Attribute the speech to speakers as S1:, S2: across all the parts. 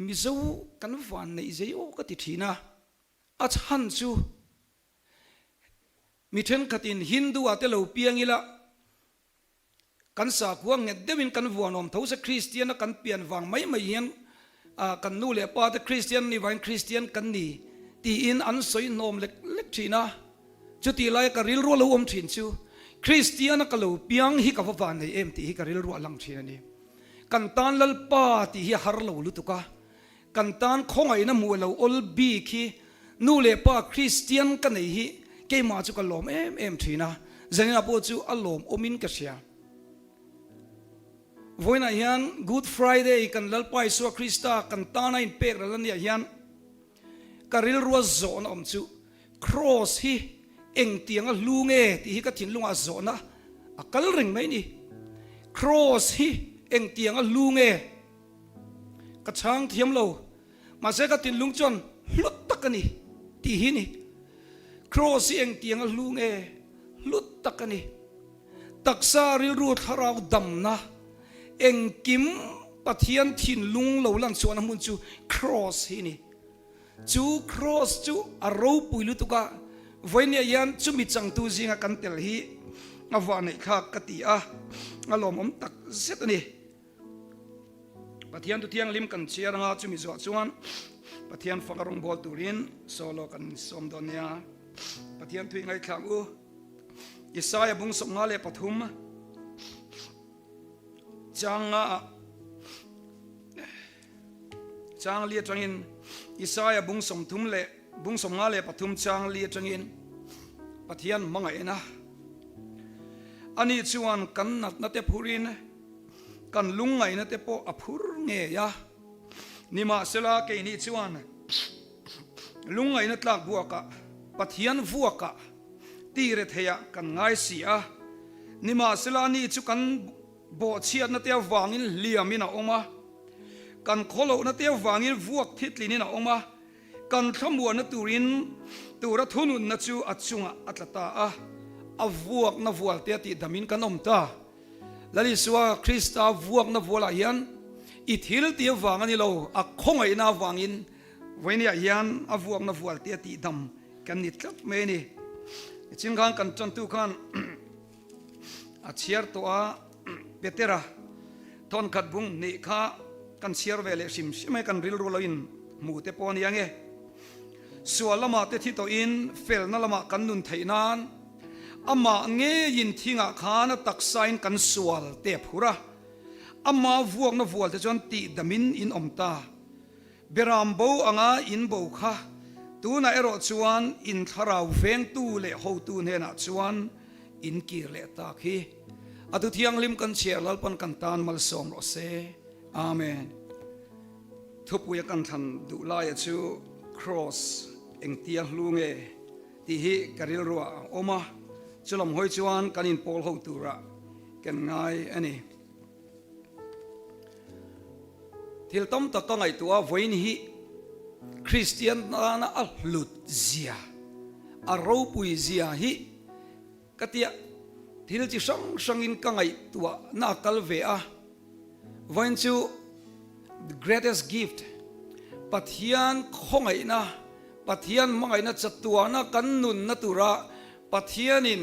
S1: Mizo kan vanneih zei aw ka ti thin a, a chhan chu mi thenkhatin Hindu ah te lo piang ila kan sakhua nghet deuhin kan vuanawm tho se Kristian a kan pian vang mai mai hian kan nu leh pa te Kristian an nih vangin Kristian kan ni tiin an sawi hnawm lek lek thin a. Chutih laia ka rilru a lo awm thin chu Kristian a ka lo piang hi ka va vannei em tih hi ka rilru a lang thin a ni. Kan tan Lalpa tih hi a har lo lutuk a, kan tan khawngaihna hmuh a lo awl bik hi nu leh pa Kristian ka nei hi keimah chu ka lawm em em thin a, Zanina pawh chu a lawm awmin ka hria. Vawiinah hian Good Friday kan Lalpa Isua Krista kan tana inpek ral a niah hian ka rilrua zawhna awm chu Kraws hi engtianga hlu nge tih hi ka thinlungah zawhna a kal reng mai ni. Kraws hi engtianga hlu nge? Ka chhang thiam lo. Mahse ka thinlung chuan hlu tak a ni tih hi ni. Kraws hi engtianga hlu nge? Hlu tak a ni. Taksa rilru thlarau damna engkim Pathian thinlung lo lan chhuahna hmun chu Kraws hi ni. Chu Kraws chu a ropui lutuk a, vawinia hian chumi changtu zinga kan tel hi a vahneih thlak ka ti a, a lawmawm tak zet a ni. Pathian tu thianghlim kan chhiar anga chumi zuah chuan Pathian faka rawngbawl turin solo kan sawm dawn nia. Pathian thui ngaihthlak u. Isaiah bung 53 Chang nga ah chang li atangin Isaia bung 33 leh bung 53 chang li atangin Pathian hmangaihna ani chuan kan natna te phurin kan lungngaihna te pawh a phur ngei a. Nimahsela keini chuan lungngaihna tlak buakah Pathian vuakah ti retheiah kan ngai si a. Nimahsela ani chu kan bawhchhiatna te avangin hliamin a awm a, kan khawlohna te avangin vuak thitlinin a awm a, kan thlamuanna turin tura thununna chu a chungah a tla ta a, a vuakna vualte a tihdamin kan awm ta. Lal Isua Krista vuakna vualah hian i thil tih avang a ni lo, a khawngaihna avangin vawiiniah hian a vuakna vualte a tihdam Kan ni tlat mai a ni. Nichin khan kan tantu khan a chhiar tawh a, Petera thawnkhat bung hnih kha kan chhiar ve leh hrim hrim mai kan rilru lo in hmu te pawh a ni ange. Sual lamah te thi tawhin felna lamah kan nun theih nan amah ngeiin thingah khan a taksain kan sual te a phur a, ama vuakna vual te chuan tihdamin in awm ta. Beram bo anga in bo kha tunah erawh chuan in thlarau vengtu leh hotu hnenah chuan in kir leh tak hi. A thu thianghlim kan chhiar Lalpan kan tan malsawm rawh se. Amen. Thupuia kan thlan duh laia chu Kraws engtia hlu nge tih hi ka rilruah a awm a, chulam hawi chuan kan inpawl ho turah kan ngai a ni. Thil tam tak ka ngaihtuah a, vawiin hi Kristian tana a hlut zia, a ropui zia hi ka tia thil chi hrang hrangin ka ngaihtuah na a kal ve a. Vawiin chu the greatest gift, Pathian khawngaihna, Pathian hmangaihna chatuahna kan nunna tura Pathianin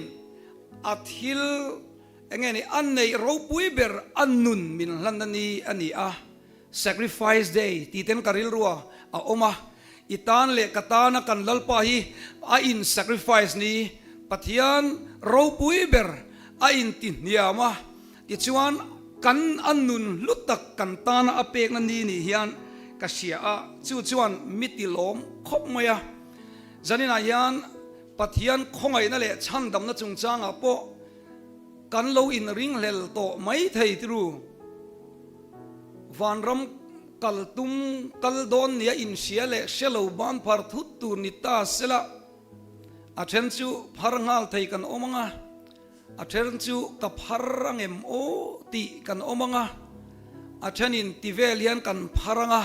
S1: a thil Enge ni a neih ropui ber a nun min hlanna ni a ni a, Sacrifice Day tih ten ka rilrua a awm a, i tan leh ka tana kan Lalpa hi a in sacrifice ni, Pathian ropui ber a in ti hniam a, tichuan kan a nun hlu tak kan tana a pekna ni nih hian ka hria a, chu chuan mi ti lawm khawp mai a. Zaninah hian Pathian khawngaihna leh chhandamna chungchangah pawh Kan lo inringhlel tawh mai thei tiru. Vanram kal tum kal dawn nia inhria leh hre lo ban phar thut tur ni ta sela, a then chu phar nghal thei kan awm ang a, a then chu ka phar angem aw tih kan awm ang a, a thenin ti vel hian kan phar ang a,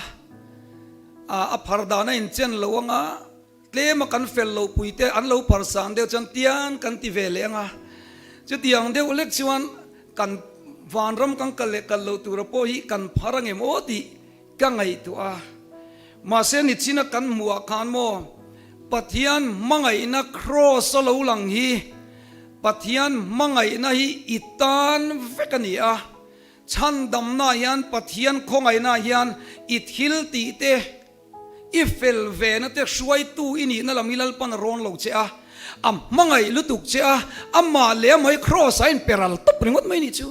S1: a phar dan a inchen lo ang a, Tlema kan fel loh pui te an lo pharsan deuh chuan tian kan ti ve leh ang a, chutiang deuh lek chuan kan vanram kan kal leh kal loh tura pawh hi kan phar ang em aw tih ka ngaihtuah a. Mahse nichina kan hmuh ah khan maw Pathian hmangaihna Kraws a lo lang hi Pathian hmangaihna hi i tan vek a ni a. Chhandamna hian Pathian khawngaihna hian i thil tih te, i fel vena te hruaitu i nihna lam hi Lalpan a rawn lo che a, a hmangaih lutuk che a, amah leh amah hi Kraws ah a inpe ral tawp ringawt mai nih chu.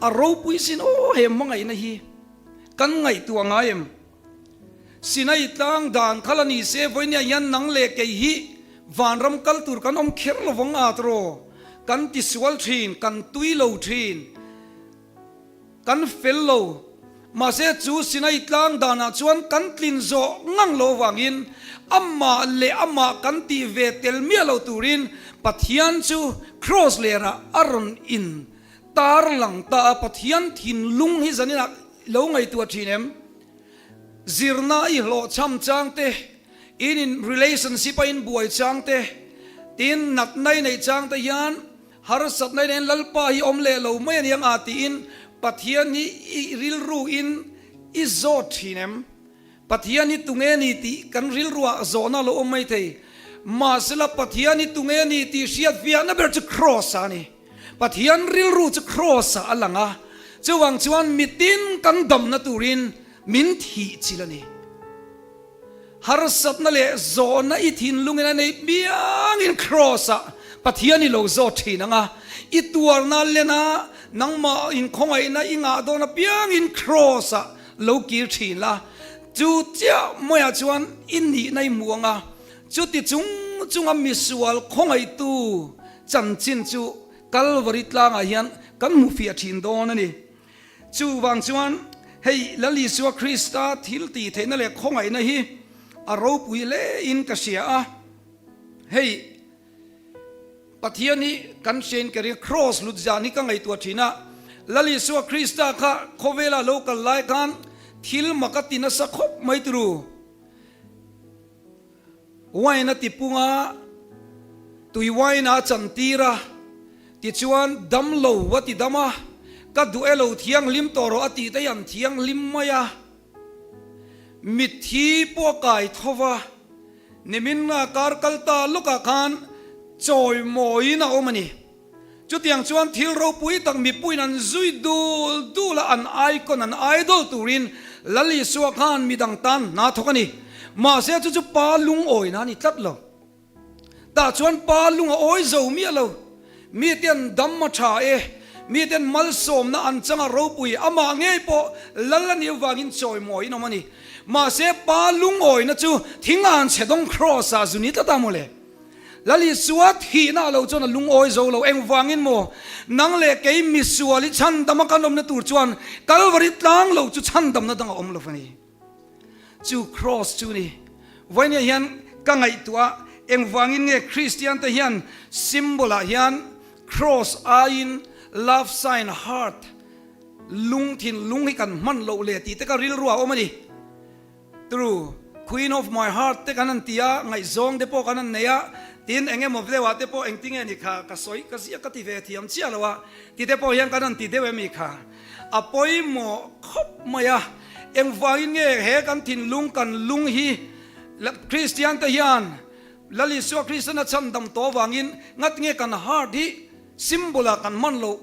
S1: A ropui sin aw he hmangaihna hi kan ngaihtuah ngai em? Sinai tlang dan kha la ni se, vawinia hian nang leh kei hi vanram kal tur kan awm kher lo vang at raw. Kan tisual thin, kan tui lo thin, kan fel lo. Mahse chu Sinai tlang danah chuan kan tlin zawh ngang lo vangin amah leh amah kan tih ve tel miah lo turin Pathian chu Kraws lerah a rawn in tar lang ta a. Pathian thinlung hi zaninah lo ngaihtuah thin em? Zirna i hlawhchham chang te, in in relationship a in buai chang te, tin natna i neih chang te hian harsatna i neihin Lalpa hi awm leh lo mai a niang a tiin Pathian hi i rilru in i zawt thin em? Pathian hi tunge ni tih kan rilruah zawhna a lo awm mai thei. Mahsela Pathian hi tunge ni tih hriatfiahna ber chu Kraws a ni. Pathian rilru chu Kraws-ah a lang a, chuvang chuan mitin kan damna turin min thih chil a ni. Harsatna leh zawhna i thinlungin a neih piangin Kraws-ah Pathian i lo zawt thin ang a, i tuarna lena nangmah inkhawngaihna i ngah dawn apiangin Kraws-ah lo kir thin la, chu chiah mawia chuan i nihna i hmu ang a, chuti chung chunga misual khawngaihtu Chanchin chu Kalvari tlangah hian kan hmu fiah thin dawn a ni. Chuvang chuan hei Lal Isua Krista thil tih theihna leh khawngaihna hi a ropui hle in ka hria a. Hei Pathian hi kan hriain ka ring a, Kraws lut zan hi ka ngaihtuah thin a. Lal Isua Krista kha khawvela lo kal lai khan thil mak a ti nasa khawp mai turu. Wine a ti pung a, tui wine a chantir a, tichuan damlo a ti dam a, ka duh e lo thianghlim tawh rawh a tih te hi an thianghlim mai a, mitthi pawh a kai tho va, nimin a kar kal ta lawkah khan chawimawiin a awm a ni. Chutiang chuan thil ropui tak mipuiin an zui dul dul a, an icon, an idol turin Lal Isua khan midang tan hna thawk a ni. Mahse chu chu pa lungawina a ni tlat lo. Tah chuan pa lung a awi zo miah lo. Mite an dam a tha e, mite an malsawmna an chang a ropui, amah ngei pawh Lal a nih avangin chawimawiin awm a ni. Mahse pa lungawina chu thing an chhe dawng kraws ah zu ni tlat a mawle. Lal Isua thihna a lo chuan a lungawi zo lo. Engvangin maw? Nang leh kei misual i chhandama kan awmna tur chuan Kalvari tlang lo chu chhandamna dang a awm lo a ni. Chu Kraws chu ni. Vawinia hian ka ngaihtuah a, engvangin nge Kristian te hian symbol ah hian Kraws aiin love sign, heart, lung, thinlung hi kan hman loh le tih te ka rilru ah a awm a ni. True, Queen of my heart te kan han ti a, ngaihzawng te pawh kan han nei a, tin eng emaw deuh ah te pawh engtinge ni kha ka sawi ka ziak ka ti ve thiam chiah lo a, ti te pawh hian kan han ti deuh em i kha a pawimawh khawp mai a, engvangin nge he kan thinlung kan lung hi Kristian te hian Lal Isua Kristan a chhandam tawh avangin ngatinge kan heart hi symbol ah kan hman loh.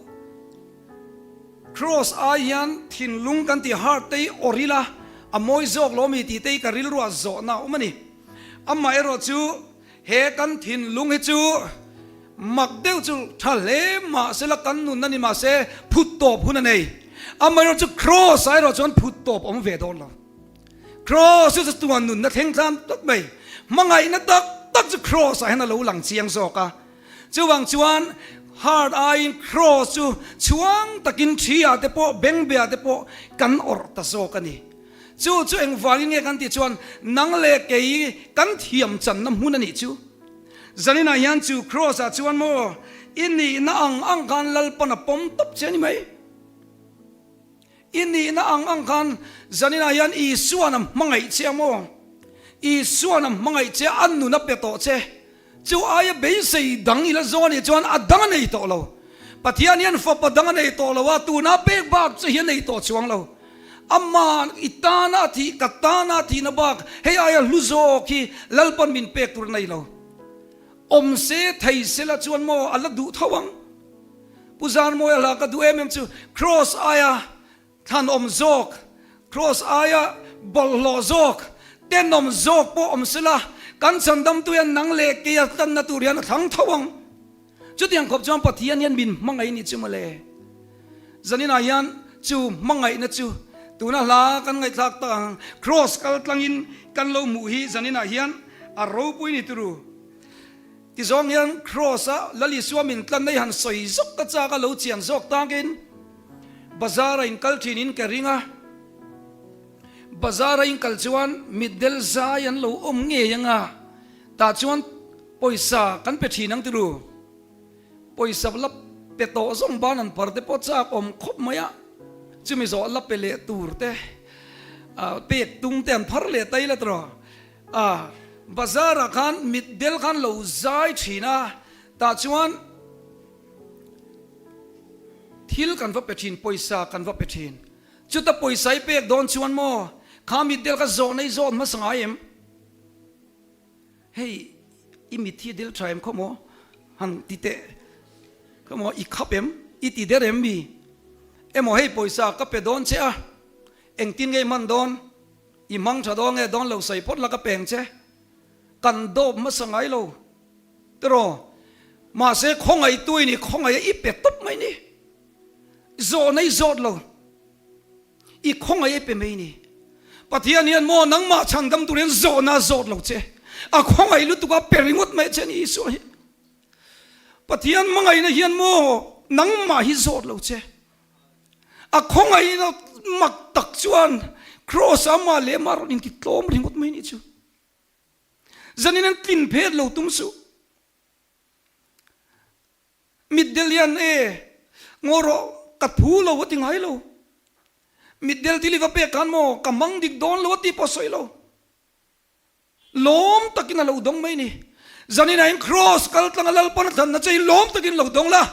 S1: Kraws ai hian thinlung kan tih heart te hi awrh ila a mawi zawk lo ami tih te hi ka rilruah zawhna a awm a ni. Amah erawh chu he kan thinlung hi chu mak deuh chu tha hle mahsela kan nun a ni mahse phut tawp hun a nei. Amaherawh chu kraws ah erawh chuan phut tawp a awm ve dawn lo. Kraws chu chatuan nunna thleng tlang tawp mai. Hmangaihna tak tak chu kraws ah hian a lo lang chiang zawk a. Chuvang chuan heart aiin kraws chu chhuang takin thi ah te pawh bengbeh ah te pawh kan awrh ta zawk a ni. Chu chu engvangin nge kan tih chuan nang leh kei kan thiam channa hmun a nih chu. Zaninah hian chu kraws ah chuan maw i nihna ang ang khan Lalpan a pawm tawp che a ni mai. I nihna ang ang khan zaninah hian Isua'n a hmangaih che a maw? Isua'n a hmangaih che a, a nun a pe tawh che. Chu aia beisei dang i la zawng a nih chuan a dang a nei tawh lo. Pathian hian fapa dang a nei tawh lo a, tuna pek bak che hi a nei tawh chuang lo. Ama i tana a thih, ka tana a thihna bak hei aia hlu zawk hi Lalpan min pek tur a nei lo. Awm se thei sela chuan maw a la duh tho ang. Pu Zarmawia hla ka duh em em chu Kraws aia thlan awm zawk, Kraws aia bawlhhlawh zawk, tenawm zawk pawh awm sela kan chhandamtu hian nang leh keia tlanna tur hian a thlang tho ang. Chutiang khawp chuan Pathian hian min hmangaih ni chu mawle. Zaninah hian chu hmangaihna chu tuna hla kan ngaihthlak tak ang Kraws kal tlangin kan lo hmuh hi zaninah hian a ropui ni turu. Tizawng hian Kraws a Lal Isua min tlanna hi han sawi zawk ta chak a lo chian zawk takin bazar a inkal thin in ka ring a. Bazar a inkal chuan mitdel zai an lo awm ngei anga tah chuan Pawisa kan pe thin ang tiru. Pawisa la pe tawh zawng ban an phar te pawh chak awm khawp mai a, chumi zawh la pe leh tur te pek tum te an phar leh ta ila tiraw. A bazar ah khan mitdel khan lo zai thin a, tah chuan thil kan va pe thin, pawisa kan va pe thin. Chuta pawisa i pek dawn chuan maw kha mitdel kha zawhna i zawt hmasa ngai em? Hei i mit hi dil tha em khaw maw? Han ti teh khaw maw i khap em? I ti der em mi? Emaw hei pawisa ka pe dawn che a, engtin nge i hman dawn? I hmang tha dawn nge dawn lo sawi phawt la ka peng che. Kan dawp hmasa ngai lo tiraw? Mahse khawngaihtu i ni, khawngaih a i pe tawp mai ni. Zawhna i zawt lo. I khawngaih e pe mai ni. Pathian hian maw nangmah chhandam tur hian zawhna a zawt lo che. A khawngaih lutuk a pe ringawt mai che ni Isua hi. Pathian hmangaihna hian maw nangmah hi zawt lo che. A khawngaihna mak tak chuan Kraws ah amah leh amah rawn intitlawm ringawt mai ni chu. Zanin an tlin phet lo tum suh. Mitdel hian e, ngaw rawh, ka phu lo a ti ngai lo. Mitdel thil i va pek khan maw, ka hmang dik dawn lo a ti pawh sawi lo. Lawm takin a lo dawng mai ni. Zaninah hian Kraws kal tlanga Lalpan a thlanna che hi lawm takin lo dawng la.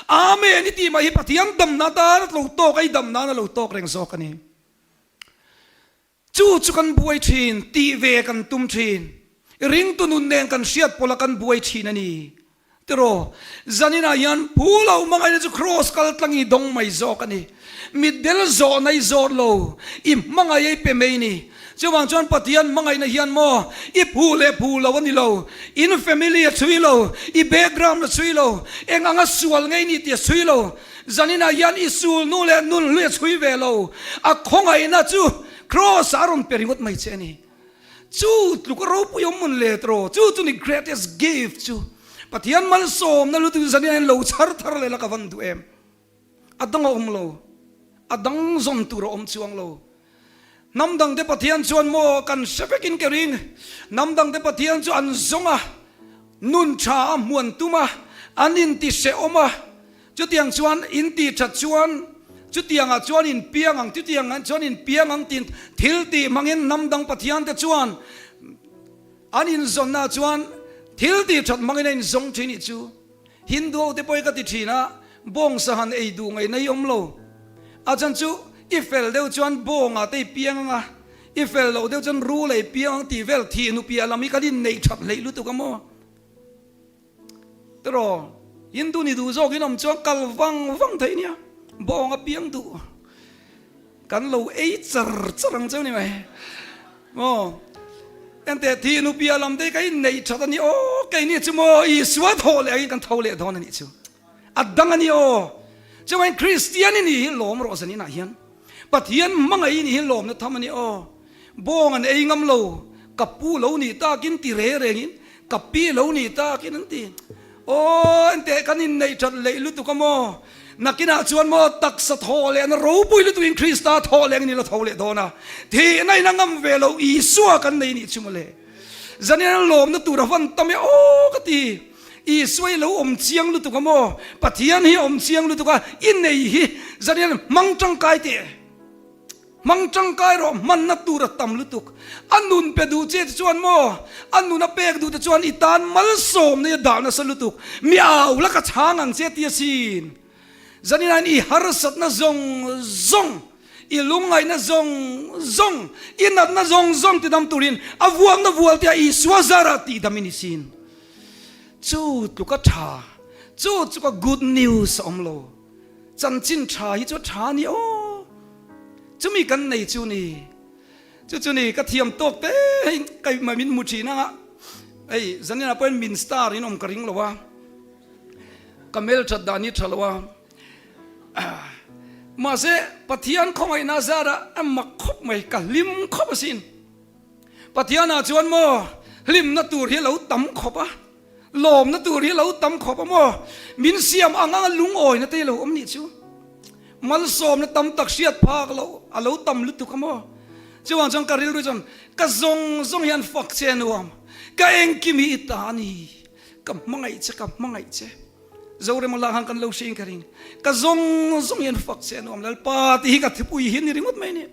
S1: Amen i tih mai hi Pathian damna atan a lo tawk a, i dam nan a lo tawk reng zawk a ni. Chu chu kan buai thin, tih ve kan tum thin. Ringtu nun nen kan hriat pawlh a kan buai thin a ni. Tiraw, zaninah hian phu lo hmangaihna chu kraws kal tlang i dawng mai zawk a ni. Mitdel zawhna i zawt lo, i hmangaih a i pe mai ni. Chuvang chuan Pathian hmangaihna hian maw i phu leh phu lo a ni lo, in family a chhui lo, i background a chhui lo, eng anga sual ngei ni tih a chhui lo. Zaninah hian i sul nu leh nun hlui a chhui ve lo, a khawngaihna chu Kraws ah a rawn pe ringawt mai che a ni. Chu tluk a ropui awm mun let rawh, chu chu ni greatest gift chu. Pathian malsawmna lutuk zaninah hian lo chhar thar leh la ka van duh em. A dang a awm lo, a dang zawn tur a awm chuang lo. Hnam dangte Pathian chuan maw kan hre vekin ka ring, hnam dangte Pathian chu an zawng a, nun tha a hmuan tum a, an inti hrehawm a, chutiang chuan inti that chuan chutiangah chuan in piang ang, chutiangah chuan in piang ang tiin thil tih hmangin hnam dang Pathian te chuan an inzawnnaah chuan thil tih that hmangin a inzawng thin ih chu. Hindu ho te pawh hi ka ti thin a, bawng sahan ei duh ngaihna hi awm lo. A chhan chu i fel deuh chuan bawngah te i piang ang a, i fel loh deuh chuan rul ei piang ang tih vel thih nu piah lam hi kan inneih that hleih lutuk a maw? Tiraw, Hindu ni duh zawkin awm chuan kal vang vang thei nia, bawng a piang duh. Kan lo ei char char ang cheu ni mai. Maw? Enteh thi nu pia lam te ka in neih that ani aw keini chu maw Isua thaw leh angin kan tho leh dawn anih chu. A dang ani aw. Chuan Kristian i ni hi lawm rawh zanin ah hian. Pathian hmangaih i ni hi lawmna tham ani aw. Bawng an ei ngam lo, ka pu lo nih takin ti re rengin, ka pi lo nih takin an ti. Aw, enteh kan inneih that leih lutuk a maw? Nakinah chuan maw taksa thaw leh na ropui lutukin Krista thaw leh angin i la tho leh dawn a, thihna in a ngam ve lo Isua kan nei nih chu mawle. Zanin a lawmna tur a van tam e aw ka ti. Isua hi lo awm chiang lutuk a maw? Pathian hi a awm chiang lutuk a, i nei hi zanin hmang tangkai teh. Hmang tangkai rawh, hmanna tur a tam lutuk. A nun pe duh che te chuan maw, a nun a pek duh te chuan i tan malsawmna i a dah nasa lutuk. Mi au la ka chhang ang che ti asin. Zanin ain i harsatna zawng zawng, I lungngaihna zawng zawng, i natna zawng zawng tidam turin a vuakna vual tia Isua zarah tihdam i ni sin. Chu tluka tha, chu tluka good news a awm lo. Chanchin tha hi chu a tha a ni aw. Chumi kan nei chu ni. Chu chu ni ka thiam tawk te hei kai mai min hmu thin anga hei zanin ah pawhin min star in awm ka ring lo a ka hmel that dan hi tha lo a mahse Pathian khawngaihna zarah a mak khawp mai ka hlim khawp asin Pathian ah chuan maw hlimna tur hi a lo tam khawp a. Lawmna tur hi lo tam khawp a maw? Min siam ang anga lungawina te lo awm nih chu. Malsawmna tam tak hriat phak loh a lo tam lutuk a maw? Chuvang chuan ka rilru chuan ka zawng zawng hian fak che nuam, ka engkim hi i ta a ni, ka hmangaih che, ka hmangaih che. Zorema lah khan kan lo hriin ka ring, ka zawng zawng hian fak che nuam Lalpa tih hi ka thupui hi a ni ringawt mai a ni.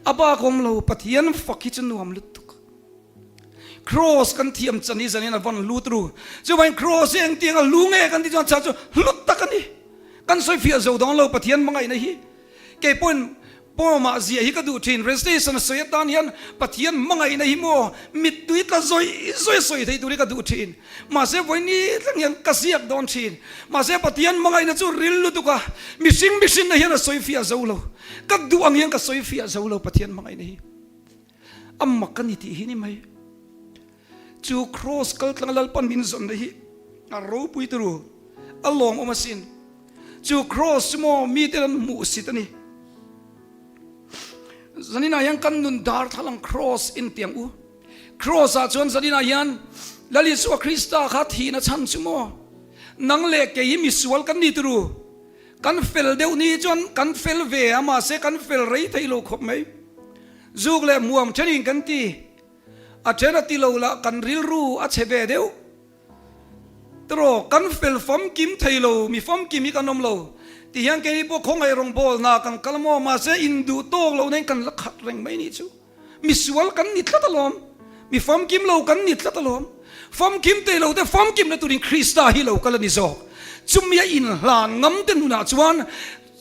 S1: A bak awm lo, Pathian fak hi chu nuam lutuk. Cross kan thiam chan hi zanin a van lut ru. Chuvangin cross hi engtiang a lu nge kan tih chuan chhan chu hlut tak a ni. Kan sawi fiah zo dawn lo Pathian hmangaihna hi. Kei pawhin Pawmah ziah hi ka duh thin. Recitation a sawi atan hian Pathian hmangaihna hi maw mittui tla zawih zawih a sawi thei tur hi ka duh thin. Mahse vawiin thleng hian ka ziak dawn thin. Mahse Pathian hmangaihna chu ril lutuk a, mihring mihrinna hian a sawi fiah zo lo. Ka duh ang hian ka sawi fiah zo lo Pathian hmangaihna hi. A mak a ni tih hi ni mai. Chu Kraws kal tlanga Lalpan min zawnna hi a ropui turu, a lawmawm asin. Chu Kraws chu maw mite an hmuh sit a ni. Zaninah hian kan nun darthlalang Kraws intiang u. Kraws ah chuan zaninah hian Lal Isua Krista kha thihna chhan chu maw nang leh kei hi misual kan ni turu. Kan fel deuh ni chuan kan fel ve a mahse kan fel rei thei lo khawp mai. Zuk leh hmuam thenin kan ti. A then a ti lo lah kan rilru a che ve deuh. Tiraw kan fel famkim thei lo, mi famkim hi kan awm lo. Ti hian keini pawh khawngaih rawngbâwl hna kan kal maw mahse induh tawk loh nen kan la khat reng mai nih chu. Misual kan ni tlat alawm. Mi famkim lo kan ni tlat alawm. Famkim tei lo te famkimna turin Krista hi lo kal a ni zawk. Chumi a inhlan ngam te nunah chuan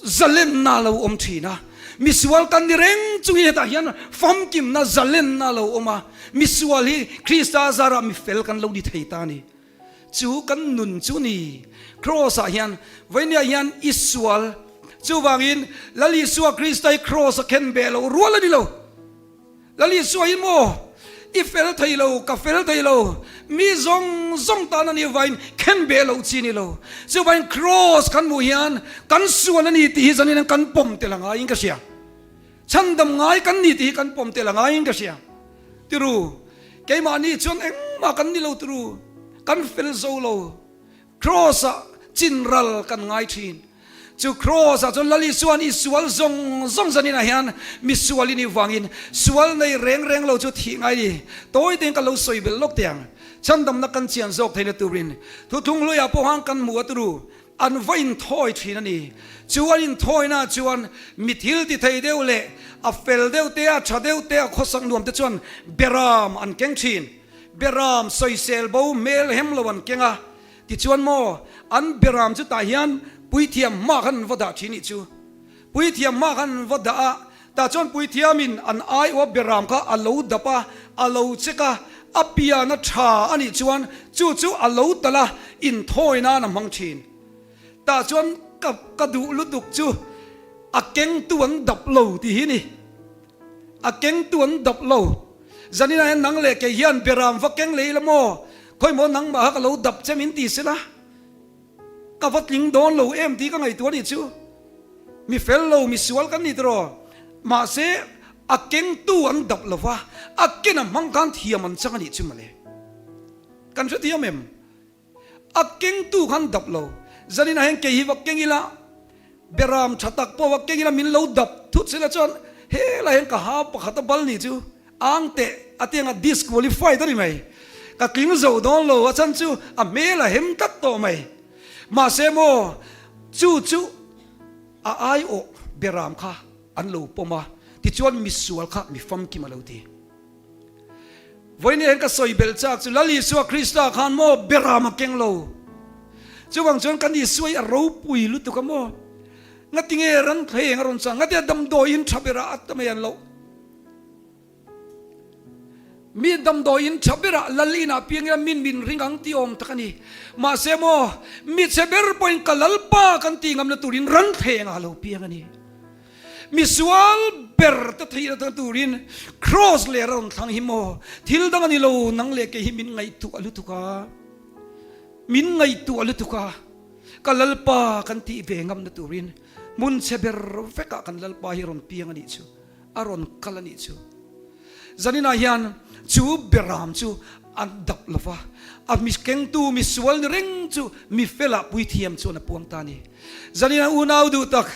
S1: zalenna a lo awm thin a. Misual kan ni reng chungin hetah hian famkimna zalenna a lo awm a. Misual hi Krista zarah mifel kan lo ni thei ta a ni. Chu kan nun chu ni. Kraws ah hian vawinia hian i sual. Chuvangin Lal Isua Krista hi kraws a khen beh loh rual a ni lo. Lal Isua hi maw i fel thei lo, ka fel thei lo, mi zawng zawng tan a nih vain khen beh loh chi a ni lo. Chuvangin kraws kan hmuh hian kan sual a ni tih hi zanin an kan pawm tel a ngaiin ka hria. Chhandam ngai kan ni tih hi kan pawm tel a ngaiin ka hria. Tiru, keimahni chuan engmah kan ni lo tiru, kan fel zo lo. Kraws-ah chin ral kan ngai thin. Chu kraws-ah chuan Lal Isua'n i sual zawng zawng zaninah hian mi sual i nih vangin sual nei reng reng lo chu thih ngai ni. Tawi tein ka lo sawi belh lawk teh ang. Chhandamna kan chian zawk theihna turin thuthlung hluiah pawh han kan hmu a turu. An va inthawi thin a ni. Chu an inthawina chuan mi thil ti thei deuh leh a fel deuh te, a tha deuh te, a khawsak nuam te chuan beram an keng thin. Beram sawisel bo hmel hem lo an keng a. Tichuan maw, an beram chu tah hian puithiam hma khan an va dah thin nih chu. Puithiam hma khan an va dah a, tah chuan puithiamin an aiawh beram kha a lo dap a, a lo check a, a pian a tha a nih chuan chu chu a lo talh a, inthawi nan a hmang thin. Tah chuan ka ka duh lutuk chu a kengtu an dap lo tih hi ni. A kengtu an dap lo. Zaninah hian nang leh kei hian beram va keng leh ila maw? Khawimaw nangmah kha ka lo dap che min ti sela. Ka va tling dawn lo em tih ka ngaihtuah anih chu. Mi fel lo, mi sual kan ni tiraw? Mahse, a kengtu an dap lo va, a ken a hmang khan thiam an chang anih chu mawle. Kan hrethiam em? A kengtu khan dap lo. Zaninah hian kei hi va keng ila, beram tha tak pawh va keng ila min lo dap thut sela chuan helai hian ka ha pakhat a bal nih chu. Ang teh a tiang a disqualified a ni mai. Ka tling zo dawn lo a chhan chu a hmel a hem tlat tawh mai. Mahse maw chu chu a aiawh beram kha an lo pawm a, tichuan misual kha mi famkim a lo ti. Vawiin hian ka sawi belh chak chu Lal Isua Krista khan maw beram a keng lo. Chuvang chuan kan Isua hi a ropui lutuk a maw. Ngatinge ranthleng a rawn chang? Ngatinge damdawiin tha berah a ta mai an loh? Mi damdawiin tha berah lal inah piang ila min min ring ang tih awm tak a ni. Mahse maw, mi chhe ber pawhin ka Lalpa kan tih ngamna turin ranthleng ah a lo piang a ni. Misual ber te theihna tan turin Kraws leh a rawn thlang hi maw thil dang a ni lo, nang leh kei hi min ngaihtuah lutuk a, min ngaihtuah lutuk a, ka Lalpa kan tih ve ngamna turin hmun chhe ber vekah kan Lalpa hi a rawn piang a nih chu, a rawn kal a nih chu. Zaninah hian chu beram chu an dap lo va, a mi kengtu misual ni reng chu mi felah puithiam chuan a puang ta a ni. Zaninah unau duh tak,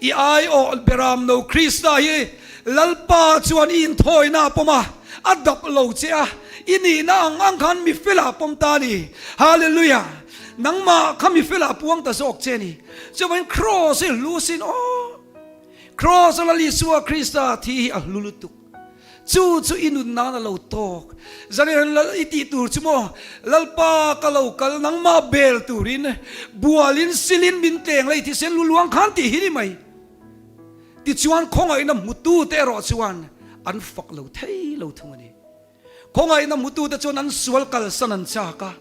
S1: i aiawh beram no Krista hi Lalpa chuan i inthawina a pawm a, a dap lo che a, i nihna ang ang khan mi felah a pawm ta a ni. Hallelujah! Nangmah kha mi felah a puang ta zawk che a ni. Chuvangin Kraws hi hlu sin aw! Kraws a Lal Isua Krista thi hi a hlu lutuk. Chu chu i nun nan a lo tawk. Zarian Lal i tih tur chu maw, Lalpa ka lo kal nangmah bel turin bualin silin min tleng la i thisen lu luang khan tih hi ni mai. Tichuan khawngaihna hmutute erawh chuan an fak lo thei lo thung a ni. Khawngaihna hmutute chuan an sual kalsan an chak a,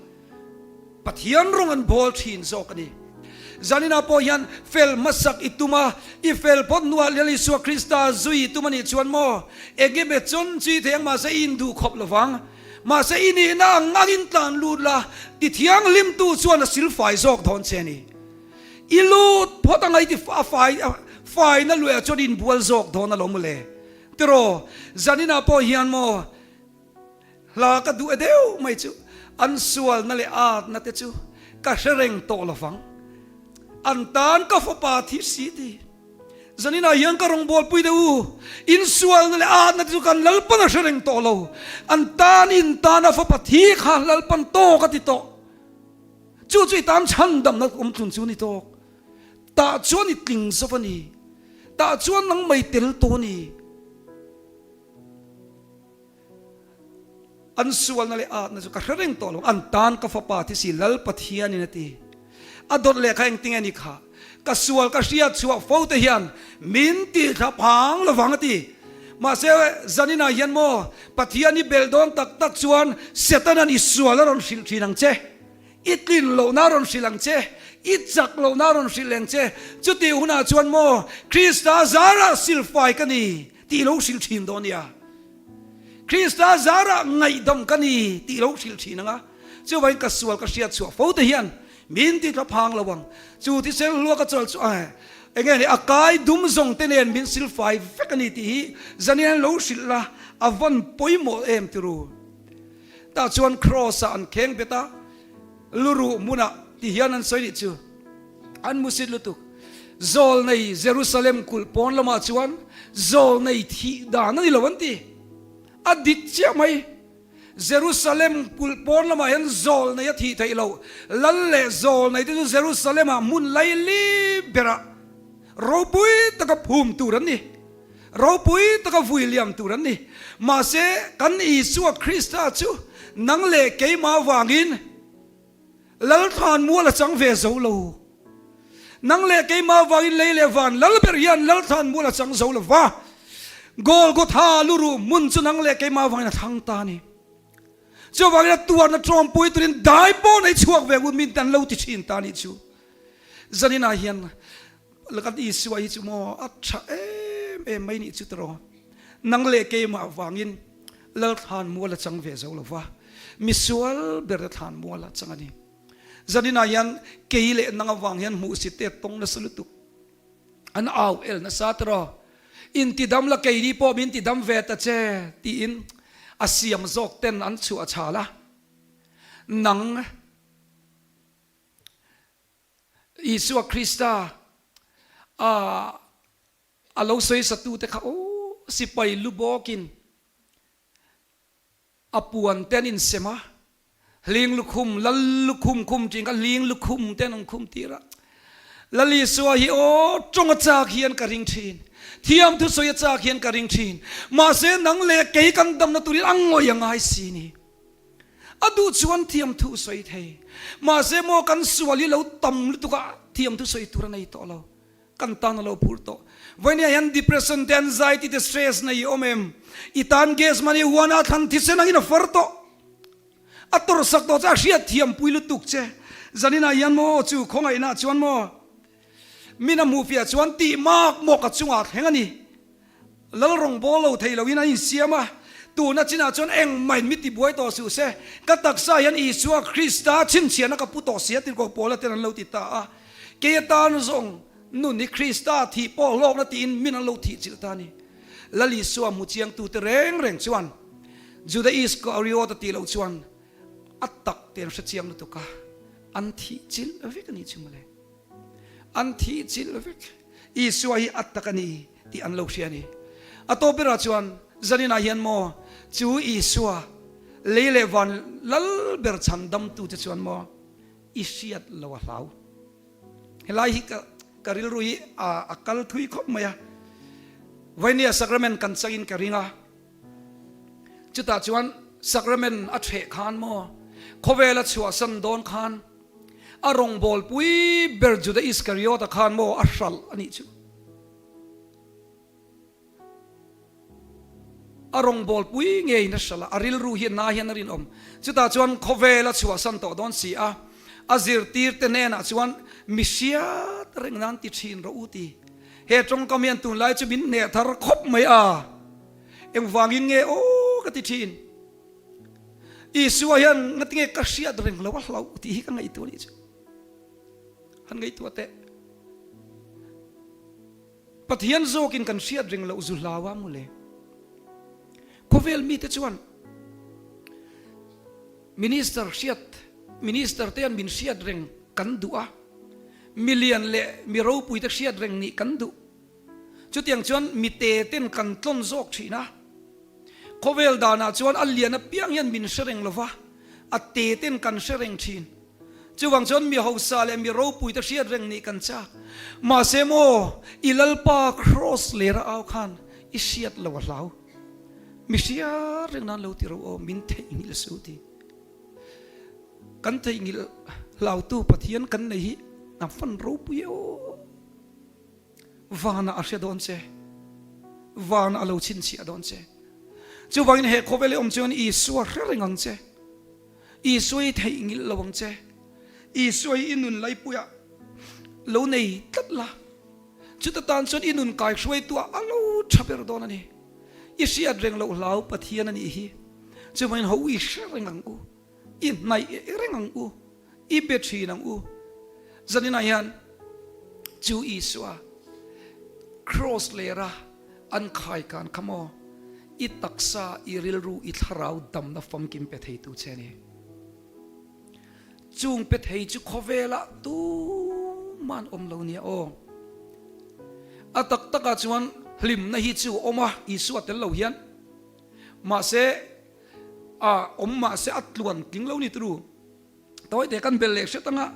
S1: Pathian rawng an bawl thin zawk a ni. Zaninah pawh hian fel hmasak i tum a, i fel phawt hnuah Lal Isua Krista zui i tum a nih chuan maw, eng emaw chawn chi thei ang mahse i induh khawp lo vang. Mahse i nihna ang angin tlan lut la, ti thianghlimtu chuan a silfai zawk dawn che a ni. I lut phawt anga i ti a fai faina luiah chuan i inbual zawk dawn alawm mawle. Tiraw, zaninah pawh hian maw hla ka duh e deuh mai chu an sualna leh atna te chu ka hre reng tawh lo vang. An tan ka fapa thi si ti. Zaninah hian ka rawngbawlpui deuh u, in sualna leh atna te chu kan Lalpan a hre reng tawh lo. An tan in tana fapa thi kha Lalpan tawk a ti tawh. Chu chu i tan chhandamna awm tlun chu ni tawk. Tah chuan i tling zauh a ni. Tah chuan nang mai tel tawh a ni. An sualna leh atna chu ka hre reng tawh lo. An tan ka fapa thi si Lal Pathianin a ti. A dawt leh kha engtinge ni kha? Ka sual ka hriat chhuah fo te hian min ti thla phang lovang a ti. Mahse zaninah hian maw Pathian i belh dawn tak tak chuan Setanan i sual a rawn hrilh thin ang che. I tlin lohna rawn hrilh ang che, i chak lohna rawn hrilh ang che, chutih hunah chuan maw Krista zarah silfai ka ni tih lo hrilh thin dawn nia. Krista zarah ngaihdam ka ni tih lo hrilh thin ang a, chuvangin ka sual ka hriat chhuah fo te hian min ti tla phang lo ang. Chu thisen hlua ka chawl chu enge ni a kai dum zawng te nen min silfai vek a ni tih hi zanin an lo hrilh la, a vawn pawimawh em tiru. Tah chuan Kraws ah an kheng bet a, luruh hmunah ti hian an sawi nih chu. An musit lutuk. Zawlnei Jerusalem kulh pawn lamah chuan zawlnei thih dan a ni lo an ti. A dik chiah mai. Jerusalem kulh pawn lamah hian zawlnei a thih theih loh. Lal leh zawlnei te chu Jerusalem ah hmun laili berah ropui taka phum tur an ni. Ropui taka vui liam tur an ni. Mahse, kan Isua Krista chu nang leh keimah avangin Lalthlan mual a chang ve zo lo. Nang leh keimah avangin lei leh van lal ber hian Lalthlan mual a chang zo lo va. Golgotha luruh hmun chu nang leh keimah avangin a thlang ta a ni. Chuvangin a tuarna tawmpui turin dai pawh nei chhuak ve ngut min an lo ti thin ta a nih chu. Zaninah hian Kan Isua hi chu maw a tha em em mai nih chu tiraw? Nang leh keimah vangin Lalthlan mual a chang ve zo lo va, misual ber te thlan mual a chang a ni. Zaninah hian kei leh nang avang hian hmuhsit te tawng nasa lutuk. An au el nasa tiraw? Intidam la keini pawh min tidam ve ta che tiin a siam zawk ten an chhuah chhal a. Nang. Isua Krista a a lo sawi satute kha aw sipai lu bawkin a puan te an insem a, hling lukhum, lal lukhum khum thin kha hling lukhum te an awm khum tir a. Lal Isua hi aw tawng a chak hian ka ring thin, thiam thusawi a chak hian ka ring thin, mahse nang leh kei kan damna turin a ngawih a ngai si ni. A duh chuan thiamthu sawi thei. Mahse maw kan sual hi lo tam lutuk a, thiamthu sawi tur a nei tawh lo. Kan tan a lo phur tawh. Vawinia hian depression te, anxiety te, stress nei i awm em? I tan gas money huana thlan thisen angin a far tawh. A tawrhsak tawh che, a hriat thiam pui lutuk che. Zaninah hian maw chu khawngaihna chuan maw min a hmuh fiah chuan tih mak mawk a chungah thleng a ni. Lal rawngbâwl lo thei loin an insiam a, tuna chinah chuan engmah in mi tibuai tawh suh se, ka taksa hian Isua Krista chhinchhiahna ka pu tawh si a tirhkoh Paula ten an lo ti ta a. Kei atan zawng nun hi Krista thih pawh hlawkna tiin min an lo thih chilh ta a ni. Lal Isua hmu chiangtute reng reng chuan Juda Iskariot a tih loh chuan a tak te an hre chiang lutuk a, an thih chilh vek a nih chu mawle. An thih chilh vek. Isua hi a tak a ni tih an lo hria a ni. A tawp berah chuan zaninah hian maw chu Isua lei leh van lal ber chhan damtute chuan maw i hriat lo a hlau. Helai hi ka ka rilru hi a a kal thui khawp mai a. Vainia sacrament kan changin ka ring a. Chutah chuan sacrament a ṭheh khan maw khawvel a chhuahsan dawn khan a rawngbâwl pui ber Juda Iskariot-a khan maw a hralh a nih chu. A rawngbâwl pui ngeiin a hralh a, a rilru hi na hian a rinawm. Chutah chuan khawvel a chhuahsan tawh dawn si a, a zirtirte hnenah chuan mi hriat reng nan ti ṭhin rawh u ti. He ṭawngkam hian tunlai chu min hneh thar khawp mai a, engvangin nge aw ka ti ṭhin. Isua hian ngatinge ka hriat reng lo a hlauh tih hi ka ngaihtuah nih chu. Han ngaihtuah teh. Pathian zawkin kan hriat reng loh zu hlau a mawle. Khawvel mite chuan Minister hriat Minister te hian min hriat reng kan duh a, milian leh mi ropui te hriat reng nih kan duh. Chutiang chuan mite ten kan tlawn zawk thin a. Khawvel danah chuan a lian apiang hian min hre reng lova, a te ten kan hre reng thin. Chuvang chuan mi hausa leh mi ropui te hriat reng nih kan chak. Mahse maw, i Lalpa Kraws lera au khan i hriat lo a hlau. Mi hriat reng nan lo ti ro aw, min theihnghilh suh ti. Kan theihnghilh hlautu Pathian kan nei hi a fan ropui e aw. Vanah a hre dawn che. Vanah a lo chhinchhiah dawn che. Chuvangin he khawvel i awm chuan Isua hre reng ang che. Isua i theihnghilh lo ang che. Isua hi i nun laipuiah lo nei tlat la. Chuta tan chuan i nun kaihruaituah a lo tha ber dawn a ni. I hriat reng loh hlau Pathian a nih hi. Chuvangin ho i hre reng ang u. I hnaih reng ang u. I be thin ang u. Zaninah hian chu Isua Kraws lera an khaikan kha maw i taksa, i rilru, i thlarau damna famkim pe theitu che a ni. Chung pe thei chu khawvelah tuman awm lo nia aw. A tak takah chuan hlimna hi chu awm a, Isua tel lo hian. Mahse, a awm mahse a tluan tling lo ni turu. Tawi te kan bel leh hret anga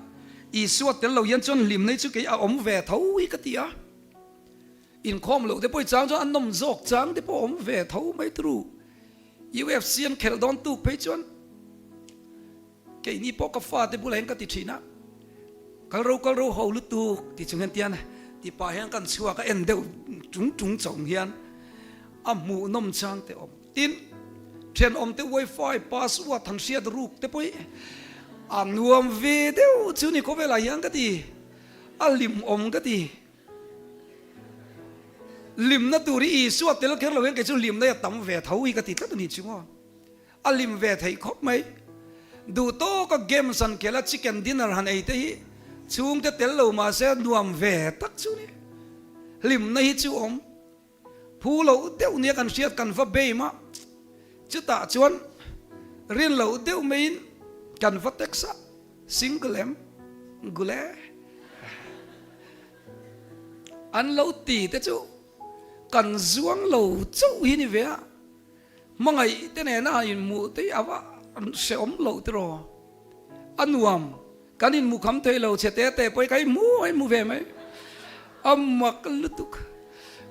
S1: Isua tel lo hian chuan hlimna hi chu kei a awm ve tho hi ka ti a. Inkhawm loh te pawh i chang chuan a nawm zawk chang te pawh a awm ve tho mai turu. UFC an khelh dawn tuk phei chuan keini pawh ka fate bulah hian ka ti thin a, kal ro kal ro ho lutuk ti chung hian tian ti pah hian kan chhuak a en deuh tung tung chawng hian a hmuhnawm chang te awm. Tin, thenawmte wifi password han hriat ruk te pawh hi a nuam ve deuh chu ni khawvelah hian ka ti, a hlimawm ka ti. Hlimna tur hi Isua tel kher lo hian kei chu hlimna hi a tam ve tho hi ka ti tlat a ni chu maw. A hlim ve theih khawp mai. Duh tawka games han khelh a chicken dinner han ei te hi chhungte tel lo mahse nuam ve tak chu ni. Hlimna hi chu awm. Phu loh deuh nia kan hriat kan va beim a, chutah chuan rin loh deuh maiin kan va text a, single em? Gule an lo ti te chu kan zuang lo chauh hi ni ve a, hmangaih te nena inhmuh te hi a va hrehawm loh tiraw, a nuam. Kan inhmu kham thei lo chhe te te pawh hi ka inhmu a inhmu ve mai. A mak lutuk.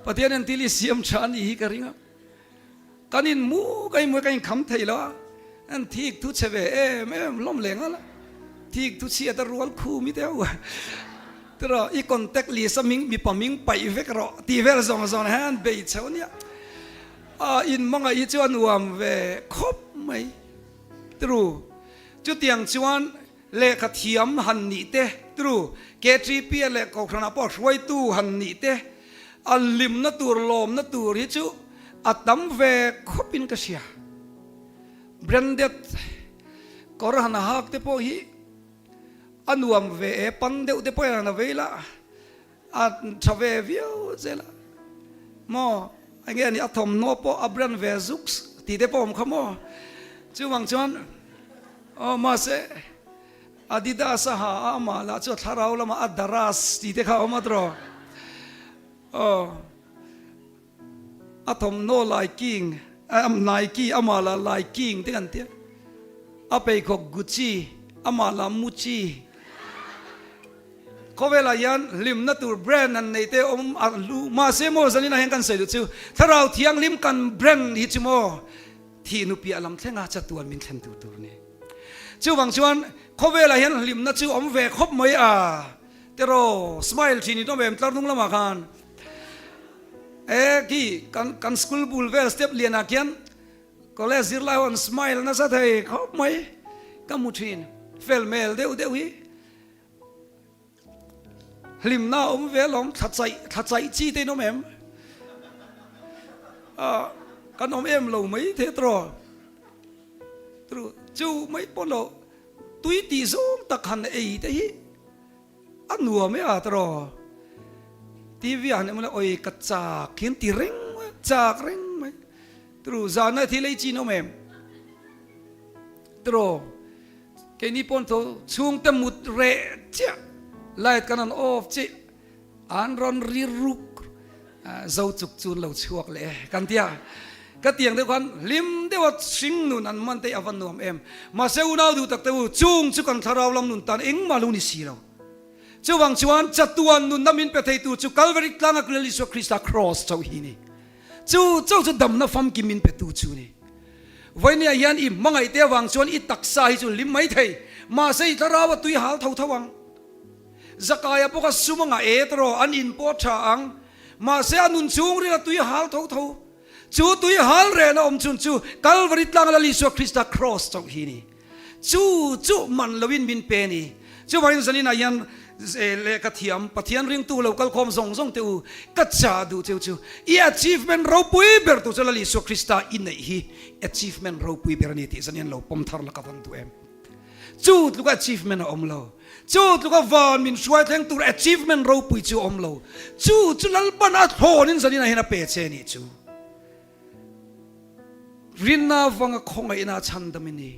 S1: Pathian hian thil hi siam tha a nih hi ka ring a. Kan inhmu ka inhmu ka inkham thei lo a. An thik thu chhe ve em em hlawm leh nghal a. Thik thu chhiat a rual khum hi deuh. Tiraw, i contact list a ming mipa ming paih vek rawh tih vel zawng zawng hian bei chho nia. A in hmangaih hi chu a nuam ve khawp mai. Tru, chutiang chuan lehkha thiam han nih te, tru, KTP a leh kohhranah pawh hruaitu han nih te, a hlimna tur lawmna tur hi chu a tam ve khawpin ka hria. Branded kawr han hak te pawh hi a nuam ve e, pan deuh te pawh hian a vei la, a tha ve viau zel a, maw enge a nih a thawmhnaw pawh a brand ve zuk tih te pawh awm kha maw, chuvang chuan aw mahse Adidas a ha a amah lah chu a thlarau lamah a daras tih te kha a awm a tiraw aw. A thawmhnaw lai king, Nike amah lah lai king te kan tia. A pheikhawk Gucci amah lah Mucci. Khawvelah hian hlimna tur brand han nei te awm a hlu. Mahse maw zaninah hian kan sawi duh chu Thlarau Thianghlim kan brand hi chu maw thih nupiah lam thlenga chatuan min thlen tur tur a ni. Chuvang chuan khawvelah hian hlimna chu awm ve khawp mai a tiraw smile thin in awm em tlar hnung lamah khan. E khi kan kan school bul vel step lianah khian college zirlai ho an smile nasa thei khawp mai ka hmu thin fel hmel deuh deuh hi hlimna a awm ve alawm thla chaih thla chaih chi te in awm em ah kan awm em lo mai the tawh chu mai pawh lo tui tih zawng tak han ei te hi. A nuam e a tawh TV ah han emaw oi ka chak hian ti reng mai chak reng mai tru zana thil ei chin awm em tru keini pawn tho chhungte mut reh chiah light kan han off chiah an rawn ri ruk zo chuk chu an lo chhuak leh e kan tia ka tiang deuh khan hlim deuha hring nun an man te a va nuam em mahse unau duh tak te u chung chu kan thlarau lam nun tan engmah lo ni si lo chuvang chuan chatuan nunna min pe thei tur chu Kalvari tlanga Lal Isua Krista cross chauh hi ni chu chauh chu damna famkim min pe tu chu ni vawinia hian i hmangaih te avang chuan i taksa hi chu hlim mai thei mahse i thlarau a tui hal tho tho ang. Zakaia pawh kha sum a ngah e tawh an in pawh a tha ang. Mahse a nun chhung ril a tui hal tho tho. Chu tui hal rehna awm chhun chu Kalvari tlanga Lal Isua Krista Kraws chauh hi ni. Chu chu man loin min pe ni. Chuvangin zaninah hian lehkha thiam Pathian ringtu lo kalkhawm zawng zawng teh u, ka chah duh cheu chu i achievement ropui ber tur chu Lal Isua Krista i neih hi achievement ropui ber a ni tih zanin lo pawm thar la ka van duh em. Chu tluka achievement a awm lo. Chu tluka van min hruai thleng tur achievement ropui chu a awm lo. Chu chu Lalpan a thlawnin zanin ah hian a pe che nih chu. Rinna avanga khawngaihna a chhandam i ni.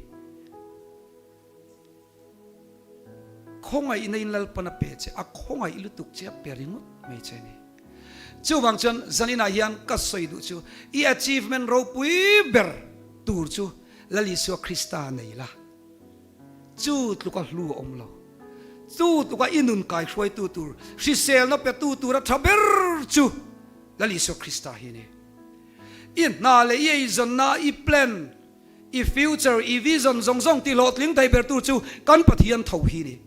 S1: Khawngaihna in Lalpan a pe che, a khawngaih lutuk che a pe ringawt mai che ni. Chuvang chuan zanin ah hian ka sawi duh chu i achievement ropui ber tur chu Lal Isua Krista nei la, chu tluka hlu a awm lo. Chu tluka i nun kaihruaitu tur, hriselna petu tura tha ber chu Lal Isua Krista hi a ni. I hna leh i eizawnna, i plan, i future, i vision zawng zawng tihhlawhtling thei ber tur chu kan Pathian tho hi a ni.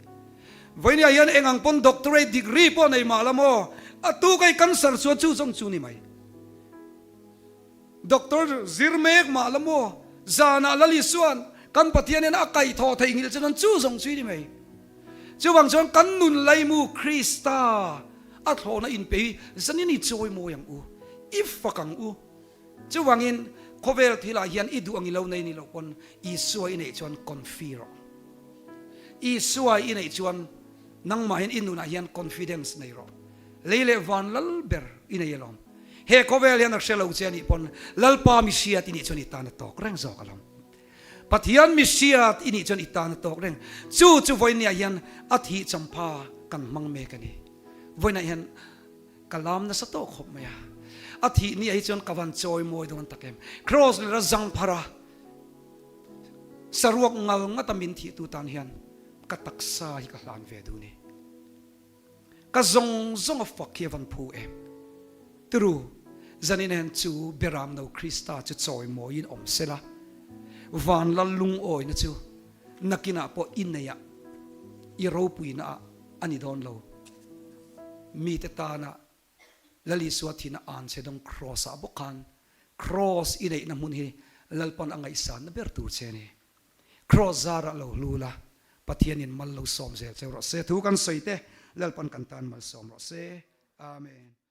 S1: Vawinia hian eng ang pawn doctorate degree pawh nei mah la maw, a tuka i cancer chuan chu zawng chu ni mai. Doctor zir mek mah la maw? Zanah Lal Isua'n kan Pathian hian a kaihthawh theihnghilh chu chuan chu zawng chu i ni mai. Chuvang chuan kan nun laimu Krista a thlawhna inpe hi zanin i chawi mawi ang u, i fak ang u. Chuvangin khawvel thilah hian i duh ang i lo nei ni loh pawn Isua i neih chuan confi rawh. Isua i neih chuan nangmah hian i nunah hian confidence nei rawh. Lei leh van lal ber i nei alawm. He khawvel hian a hre lo che a nih pawn Lalpa mi hriat i nih chuan i tan a tawk reng zawk alawm. Pathian mi hriat i nih chuan i tan a tawk reng. Chu chu vawinia hian a thih champha kan hmang mek a ni. Vawiinah hian ka lam nasa tawh khawp mai a. A thih ni ah hi chuan ka van chawi mawi dawn tak em. Kraws leh razang phar a saruak ngal ngat a min thih tu tan hian ka taksa hi ka hlan ve duh ni. Ka zawng zawng a fak hi a van phu em? Turu, zanin hian chu Beramno Krista chu chawimawiin awm sela, van lal lungawina chu nakinah pawh i neiah, i ropuinaah a ni dawn lo. Mite tana Lal Isua thihna an che dawng Kraws ah bawk khan Kraws i neihna hmun hi Lalpan a ngaihsanna ber tur che a ni. Kraws zarah lo hlu la, Pathianin mal lo sawm zel cheu rawh se. Thu kan sawi te Lalpan kan tan mal sawm rawh se. Amen.